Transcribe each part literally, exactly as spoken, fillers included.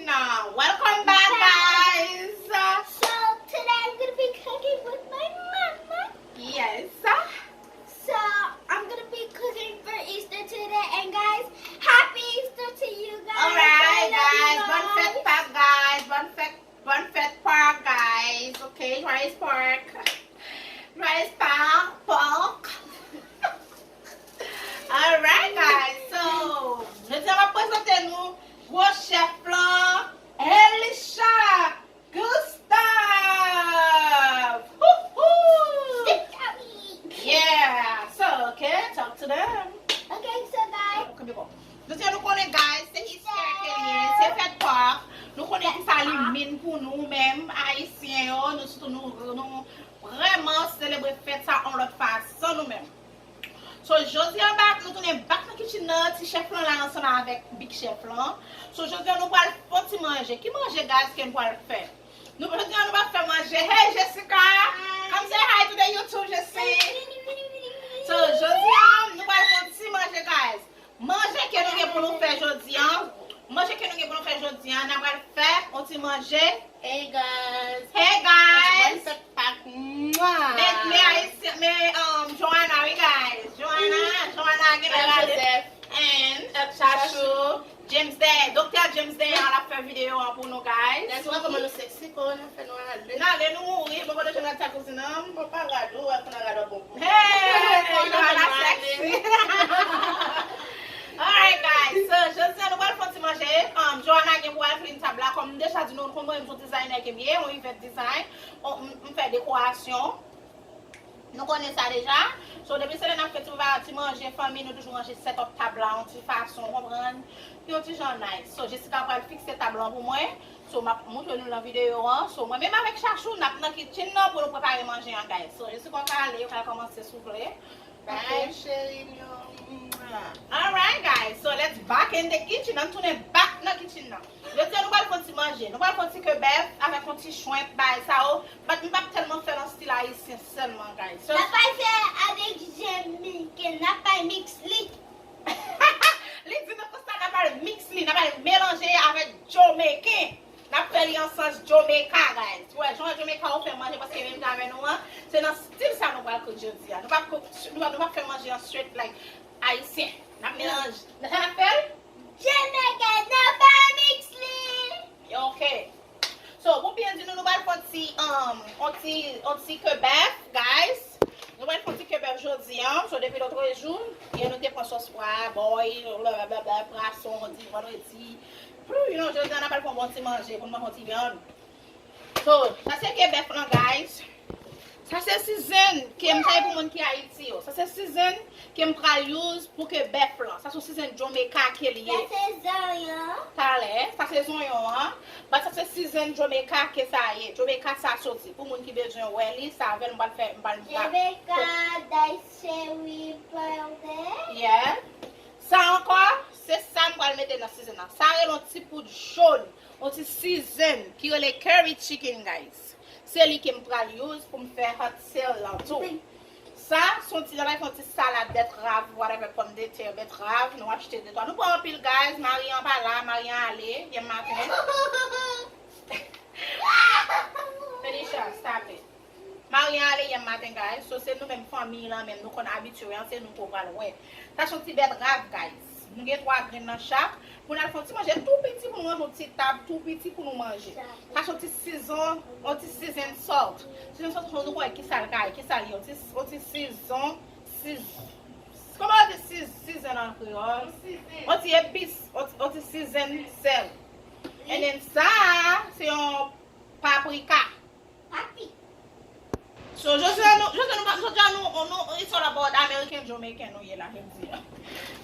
Now, welcome back, guys. So today I'm gonna be cooking with my mama. Yes. So I'm gonna be cooking for Easter today, and guys, happy Easter to you guys. Alright, I love guys. you Bonne fête Pâques, guys. Bonne fête, bonne fête Pâques, guys. Okay, joyeux Pâques. Joyeux Pâques, Pâques. Alright, guys. So, jodi a m ap prezante nou gwo chèf lan, Elisha Gustave. Woohoo! Sit down. Yeah. So, okay, talk to them. Okay, so guys, Jodi a nou konnen, guys, se Easter ke li ye, se fèt Pâques. Nou konnen ki sa li mean pou nou menm Ayisyen yo, nou sitou nou nou vrèman selebre fèt sa yon lòt fason nou menm. So jodi a back, nou tounen back nan kitchen nan, ti chèf lan la ansanm avèk big chèf lan. So jodi a nou pral fè yon ti manje. Ki manje, guys, ke nou pral fè? Nou jodi a nou pral fè manje. Hey Jessica, come say hi to the YouTube, Jessica. So jodi a nou pral fè yon ti manje, guys. Manje ke nou gen pou nou fè jodi a. Manje ke nou gen pou nou fè jodi a, n ap pral fè yon ti manje. Hey guys. Hey guys. Bonne fête Pâques. Mwah. Men men Ayisyen, men um, Joanna, wi guys. Joanna, Joanna gen Frère gade. Joseph. And Chachou, James Day, Doktè James Day an l ap fè videyo an pou nou, guys. Guys, wè kòman nou sexy, kòman nou fè nou ale. N ale nou mouri, bon kote Joanna ta kouzin an. Bon, pa rado, wè, fè nan rado bon. Hey, Joanna sexy. Alright guys, so jodi a nou pral fè yon ti manje. Um, Joanna gen pou al clean tab la, kòm m deja di nou, nou konn mwen m se yon designer ke m ye, yon event design. M, m fè dekorasyon. Nou konnen sa deja. So depi se lè n ap fè ti, ti manje fanmi, nou toujou ranje set up tab la yon ti fason, w konprann? Yon ti jan nice. So Jessica pral fikse tab lan pou mwen. So m ap montre nou nan videyo an. So mwen menm avèk Chachou n ap nan kitchen nan pou nou prepare manje an, guys. So Jessica ka ale, yo ka kòmanse soufle. Bye cheri nou. Alright guys, so let's back in the kitchen. Ann tounen back nan kitchen nan. Jodi a nou pral fè yon ti manje. Nou pral fè yon ti ke bèf avèk yon ti shrimp, bagay sa yo. But m p ap tèlman fè l an stil ayisyen sèlman, guys. So, N ap fè avèk Jamaican, n ap mix li. Li di nou konsa n ap al mix li, n ap al melanje avèk Jamaican. N ap fè li an sans Jamaica, guys. Ou wè, jan Jamaica yo fè manje paske menm jan avè nou an, se nan stil sa nou pral kook jodi a. Nou p ap kook, nou p ap, nou p ap fè manje an straight like ayisyen. N ap melanje. Nan sa n ap fè l? Jamaican, n ap mix li. Ok. So, pou byen di nou, nou pral fè yon ti, um, yon ti, yon ti ke bèf, guys. Nou pral fè yon ti ke bèf jodi a. So, depi lòt jou, yè nou te pran sòs pwa, bòy, blablabla, pwason, di vandredi. Pou, you know, jodi a, n ap fè yon bon ti manje, pou nou fè yon ti vyann. So, sa se ke bèf lan, guys. Sa se season ke m, sa e pou moun ki Ayiti yo. Sa se season ke m pral use pou ke bèf lan. Sa se season Jamaica ke li ye. Sa se zonyon. Talè, sa se zonyon an. But sa se season Jamaica ke sa ye. Jamaica sa soti. Pou moun ki bezwen wè li, sa avè l m pral fè, m pral m pral- Jamaica, diced cherry powder. Yeah. Sa ankò, se sa m pral mete nan season nan. Sa rele yon ti poud jòn, yon ti season ki rele curry chicken, guys. Se li ke m pral use pou m fè hot cell lan tou. Sa, se yon ti, sa va fè yon ti salad betrave, whatever, pòmdetè, betrave, nou achte de twa. Nou pran anpil, guys. Mari an pa la, mari an ale, yè maten. Felicia, stop it. Mari an ale yè maten, guys. So, se nou menm fanmi lan menm, nou konn abitye an, se nou ke w pral wè. Sa se yon ti betrave, guys. Nou gen twa grenn nan chak. Pou n al fè yon ti manje tou piti pou nou ranje yon ti tab tou piti pou nou manje. Sa se yon ti season, yon ti season salt. Season salt, nou konn ki sa l ka ye, ki sa l ye, yon ti, yon ti season, seas-, kòman yo di seas-, season an kreyòl? Yon ti epis, yon ti, yon ti season sèl. And then sa, se yon paprika. Papi. So, jodi a nou, jodi a nou, jodi a nou, nou, it's all about American Jamaican nou ye la, jodi a.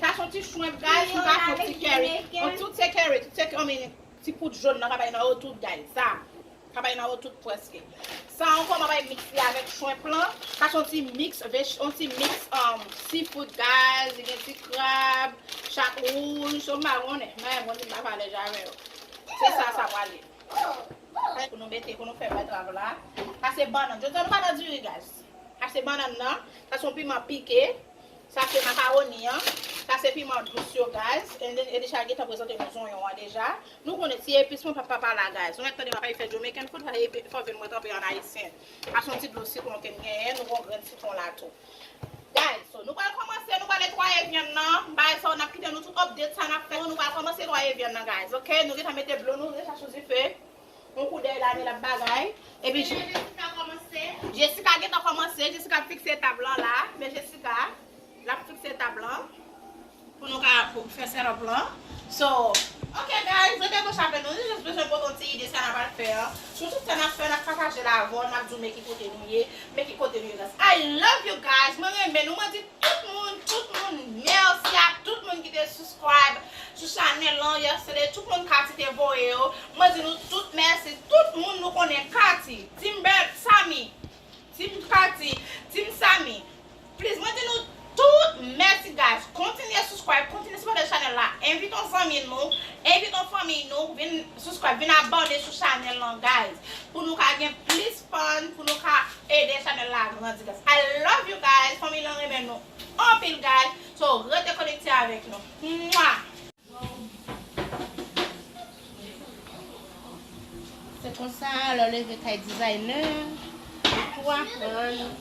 Sa se yon ti shrimp, guys, nou pa fè yon ti curry. Yon tout se curry, tout se, I mean, ti poud jòn nan ka bay nan yo tout, guys. Sa ka bay nan yo tout prèske. Sa ankò, m ap mix li avèk shrimp lan. Sa se yon ti mix, vej-, yon ti mix, um, seafood, guys. Li gen ti krab, chat wouj, so m pa konnen. Men, bon, m pa pale jamen yo. Se sa, sa pral ye. Pou nou mete, pou nou fè betrave la. Sa se bannann. Jodi a nou pa nan diri, guys. Sa se bannann nan. Sa se yon piman pike. Sa se makawoni an. Sa Sa se piman dous yo, guys. And then, Elisha gentan prezante nou zonyon an deja. Nou konnen ti epis mwen pa papa la, guys. Nou mèt tande papa, li fè Jamaican food, fò epi, fò vin mwen tanpe an ayisyen. A se yon ti dlo sitwon ke m genyen, nou gon grenn sitwon la tou. Guys, so nou pral kòmanse, nou pral netwaye vyann nan. Bagay sa yo, n ap kite nou tout update sa n ap fè. Nou pral kòmanse netwaye vyann nan, guys, ok? Nou gentan mete dlo, nou deja sou dife. Yon koudèy la, men l ap bagay. Epi Jessica kòmanse. Jessica gentan kòmanse. Jessica ap fikse tab lan la. Men Jessica, l ap fikse tab lan pou nou ka pou fè setup lan. So, ok, guys, rete branche avèk nou. Nou jis bezwen pote yon ti ide sa n ap al fè an. Sou tout sa n ap fè, n ap pataje l avè w, n ap di w men ki kote nou ye, men ki kote nou ye, guys. I love you guys. Mwen renmen nou. Mwen di tout moun, tout moun, mèsi a tout moun ki te subscribe sou chanèl lan yesterday. Tout moun Katy te voye yo. Mwen di nou tout mèsi. Tout moun nou konnen Katy, Team Bert, Samy, Team Katy, Team Samy. Please, mwen di nou tout mèsi, guys. Kontinye subscribe, kontinye sipòte chanèl la. Envite yon zanmi nou, envite yon fanmi nou, vin subscribe, vin abòne sou chanèl lan, guys. Pou nou ka gen plis fun, pou nou ka ede chanèl la grandi, guys. I love you, guys. Fanmi lan renmen nou anpil, guys. So, rete konekte avèk nou. Mwah! Se konsa, lè w leve kay designer, ou tou aprann.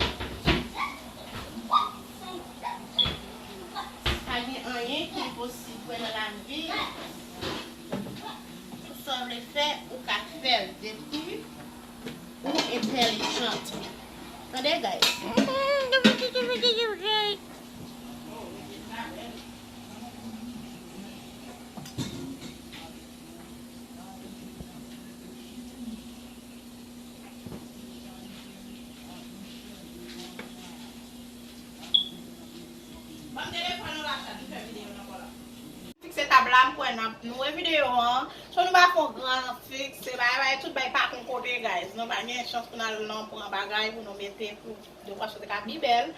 Pa gen anyen ki enposib vre nan lavi. Tout sa w vle fè, ou ka fè l depi ou entèlijant. Tande, guys? Ban m telefòn ou la, chat, m fè videyo nan kò la. Fikse tab la, m kwè n ap noue videyo an. So nou pa fè yon gran fikse, bagay, bagay, tout bagay pa kon kote, guys. Nou pa gen chans pou n al nan pran bagay pou nou mete pou de fwa sou te ka pi bèl.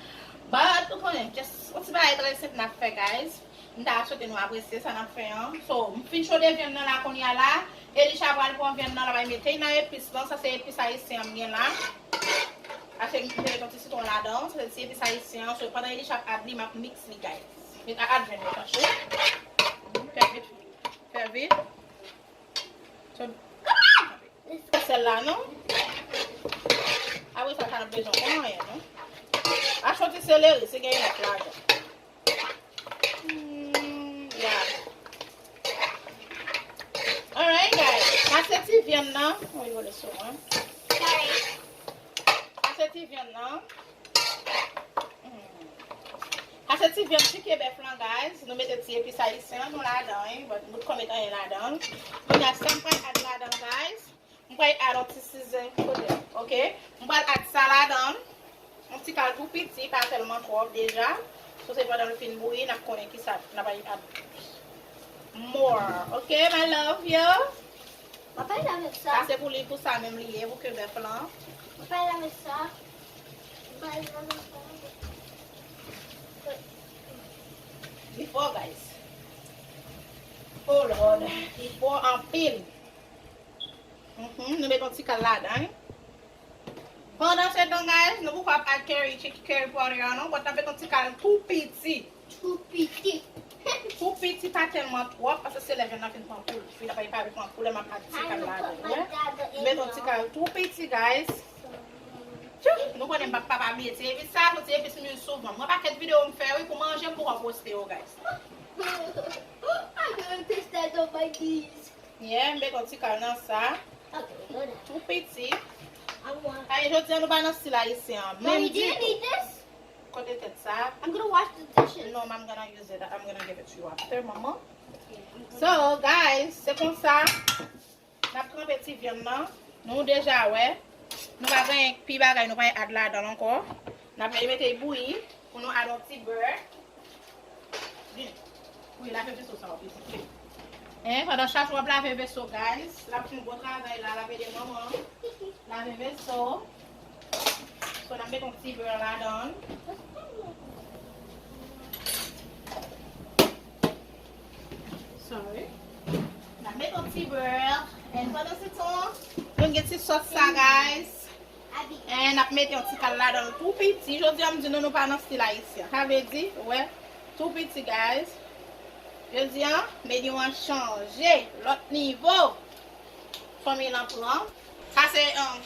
But, ou konnen, just yon ti bagay trè senp n ap fè, guys. M ta swete nou apresye sa n ap fè an. So, m fin chode vyann nan la kounye a la. Elisha pral pran vyann nan, l ap mete nan epis lan. Sa se epis ayisyen an m gen la. Achte m mete yon ti sitwon ladan. Sa se ti epis ayisyen an. So, pandan Elisha ap add li, m ap mix li, guys. Met a add vyann yo, tanchou. Fè vit. Fè vit. So, sèl la, non? Apre sa, sa n ap bezwen, pa anyen, non? Achte yon ti seleri, si gen yon ladan. Mm, yeah. Alright, guys. Sa se ti vyann nan. Mwen vole sou mwen. Sa se ti vyann nan. Mm. Sa se ti vyann ti ke bèf lan, guys. Nou mete ti epis ayisyen an nou ladan, wi. But, bout kò met anyen ladan. Kounye a, sa m pral add ladan, guys. M pral add yon ti season kote, ok? M pral add sa ladan. Yon ti kal tou piti, pa tèlman twòp deja. So, se pandan l fin bouyi, n ap konnen kisa n ap add more. Ok, my love, yo? Mwen pa lave sa. Sa se pou li, pou sa menm li ye, pou ke bèf lan. Mwen pa lave sa. Mwen pa lave sa. Li fò, guys. Oh, Lord. Li fò anpil. Mhm, nou met yon ti kal ladan, wi. Pandan se tan, guys, nou poko ap add curry, chi-, curry powder an, non, but n ap met yon ti kal tou piti. Tou piti. Tou piti, pa tèlman twòp, paske se lè vyann nan fin pran koulè. Vyann nan pa, pa pran koulè, m ap add ti kal ladan, wi. Met yon ti kal tou piti, guys. Tchou, nou konnen m p ap pa bliye ti epis sa, ti epis m use souvan. Mwen pakèt videyo m fè, wi, pou manje, m poko poste yo, guys. I don't taste that on my knees. Yeah, m met yon ti kal nan sa. Tou piti. Ay, jodi a nou pa nan stil ayisyen an. Menm ditou. Kote tèt sa? I'm gonna wash the dishes. No, I'm gonna use it. I'm gonna give it to you after, mama. So, guys, se konsa. N ap tranpe ti vyann nan. Nou deja wè. Nou pa gen pi bagay, nou pa gen add ladan l ankò. N ap mete l bouyi pou nou add yon ti bè. Wi, lave veso sa w piti. Hein, pandan chachou ap lave veso, guys, l ap fè yon bon travay la, l ap ede manman lave veso. So, n ap met yon ti bè ladan l. Sorry. N ap met yon ti bè. And pandan se tan, nou gen ti sòs sa, guys. And n ap mete yon ti kal ladan l tou piti. Jodi a, m di nou, nou pa nan stil ayisyen. Sa vle di, wè, tou piti, guys. Jodi a, meni an chanje, lòt nivo. Fanmi lan pran. Sa se, um,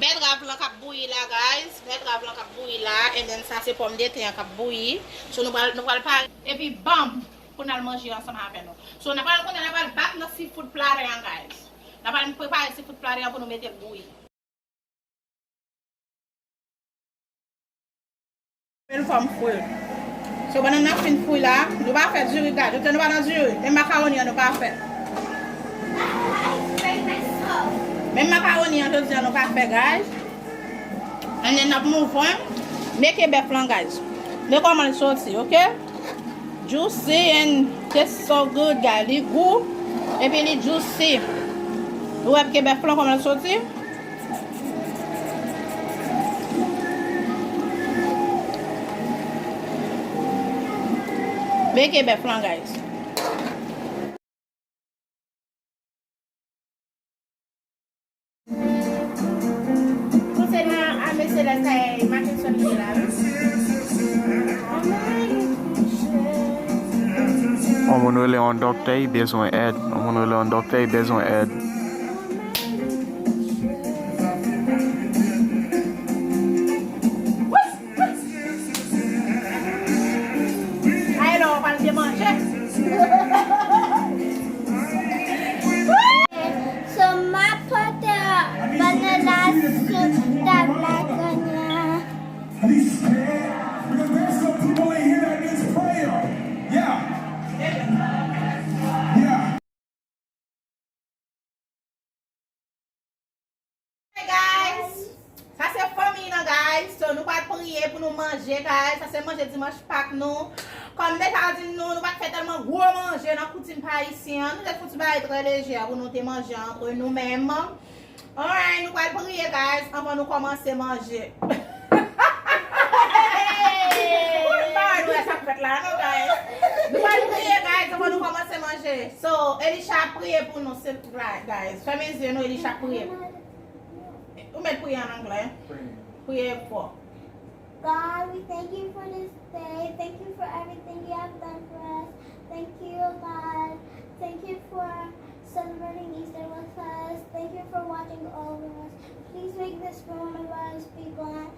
bètrav lan k ap bouyi la, guys. Bètrav lan k ap bouyi la. And then sa se pòmdetè an k ap bouyi. So nou pral, nou pral pare. Epi banm pou n al manje ansanm avè nou. So n ap al konnen, n ap al bat nan seafood platter an, guys. N ap al prepare seafood platter an pou nou mete l bouyi. Men fò m fri l. So, pandan n ap fin fri la, nou pa fè diri, guys. Jodi a nou pa nan diri. Menm makawoni an nou pa fè. Menm makawoni an jodi a nou pa fè, guys. And then n ap move on. Men ke bèf lan, guys. Men kòman l soti, ok? Juicy and taste so good, guys. Li gou, epi li juicy. Ou wè ke bèf lan kòman l soti? Men ke bèf lan, guys. Kote nan Ame Selès kay Mackenson ye la, wi. On moun rele on dòktè, li bezwen èd. On moun rele on dòktè, li bezwen èd. Ay, lò, w pral te manje. So, m ap pote bannann la sou tab la kounye a. Be scared, because there's some people in here that needs prayer. Yeah. Yeah. Hey guys, sa se fanmi nan, guys. So, nou pral priye pou nou manje, guys. Sa se manje dimanch Pak nou. Kòm m deja di nou, nou pa t fè tèlman gwo manje nan koutim pa isi an. Nou te fouti bagay trè lejè pou nou te manje antre nou menm. Alright, nou pral priye, guys, anvan nou kòmanse manje. Ou pa wè sa k fèt la, non, guys? Nou pral priye, guys, anvan nou kòmanse manje. So, Elisha ap priye pou nou, silvouplè, guys. Fèmen zye nou, Elisha ap priye. Ou mèt priye an anglè. Priye fò. God, we thank you for this day. Thank you for everything you have done for us. Thank you, God. Thank you for celebrating Easter with us. Thank you for watching over us. Please make this moment of ours be blessed,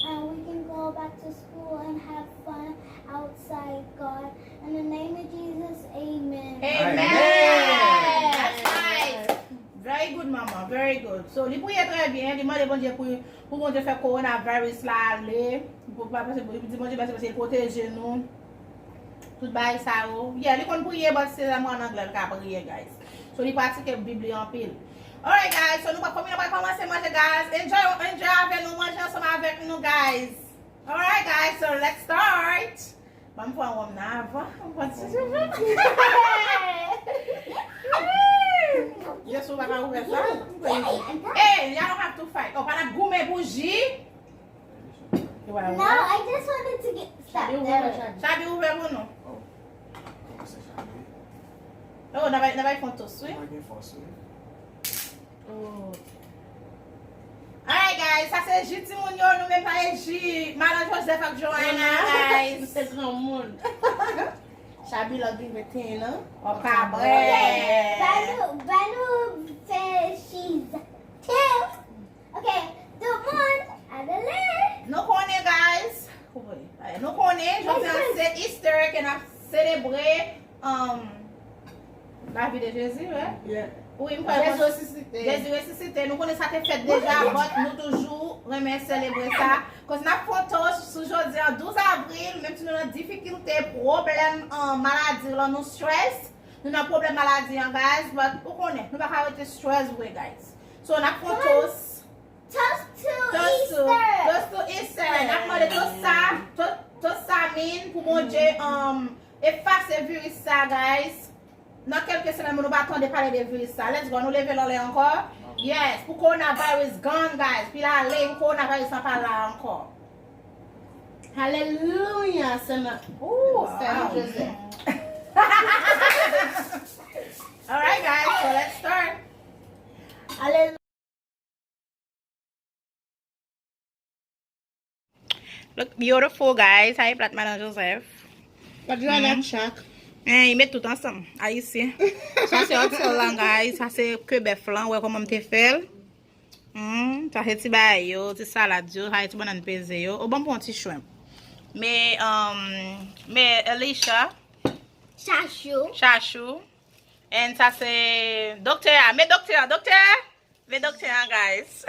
and we can go back to school and have fun outside, God. In the name of Jesus, amen. Amen. Amen. That's nice. Very good, mama. Very good. So, li priye trè byen. Li mande Bondye pou, pou Bondye fè kowonaviris la ale. Pou pa pase, pou di Bondye mèsi paske li pwoteje nou. Tout bagay sa yo. Yeah, li konn priye, but se sèlman an anglè li ka priye, guys. So, li pratike Bib li anpil. Alright, guys. So, nou pa, fanmi nou pa kòmanse manje, guys. Enjoy, enjoy avè nou, manje ansanm avèk nou, guys. Alright, guys. So, let's start. Ban m pran wòm nan avan. M pran ti chouchou. Jezi, ou pa ka ouvè sa? Hey, y'all don't have to fight. Oh, pa n ap goumen pou ji. No, I just wanted to get, stop there. Chabi, ouvè pou nou. Oh. Oh, n a bay, n a bay fon tos, wi. Oh. Alright, guys, sa se ji timoun yo, nou menm sa se ji Madan Joseph ak Joanna, guys. Se granmoun. Chabi lòt vin mete nan. Ò, kabrè. Ban nou, ban nou fè cheese. Ok, tout moun, adale. Nou konnen, guys. Nou konnen, jodi a se Easter ke n ap selebre, um, lavi de Jezi, wi. Yeah. Wi, m kwè Jezi resisite. Jezi resisite. Nou konnen sa te fèt deja, but nou toujou renmen selebre sa. Cause n ap fè yon toast sou jodi a, douz avril, menm si nou nan difikilte, pwoblèm, um, maladi lan, nou stress. Nou nan pwoblèm maladi an, guys, but ou konnen, nou pa ka rete stress vre, guys. So, n ap fè yon toast. Toast to Easter! Toast to Easter! N ap mande toast sa, to-, toast sa min pou Bondye, um, efase viris sa, guys. Nan kèlke semèn, nou pa tande pale de viris sa. Let's go, nou leve l anlè ankò. Yes, pou coronavirus gone, guys. Pi l ale, pou coronavirus la pa la ankò. Hallelujah, Seigneur. Ooh, Seigneur Joseph. Alright, guys, so let's start. Hallelujah. Look beautiful, guys. Sa e plat Madan Joseph. Plat Joanna ak Chak. Hein, li met tout ansanm. Ayisyen. Sa se hot sale lan, guys. Sa se ke bèf lan. Wè kòman m te fè l. Hmm, sa se ti bagay yo, ti salad yo, sa se ti bannann peze yo. O, ban m pran ti shrimp. Men, um, men Alicia, Chachou. Chachou. And sa se doktè a. Men doktè a, doktè. Men doktè a, guys.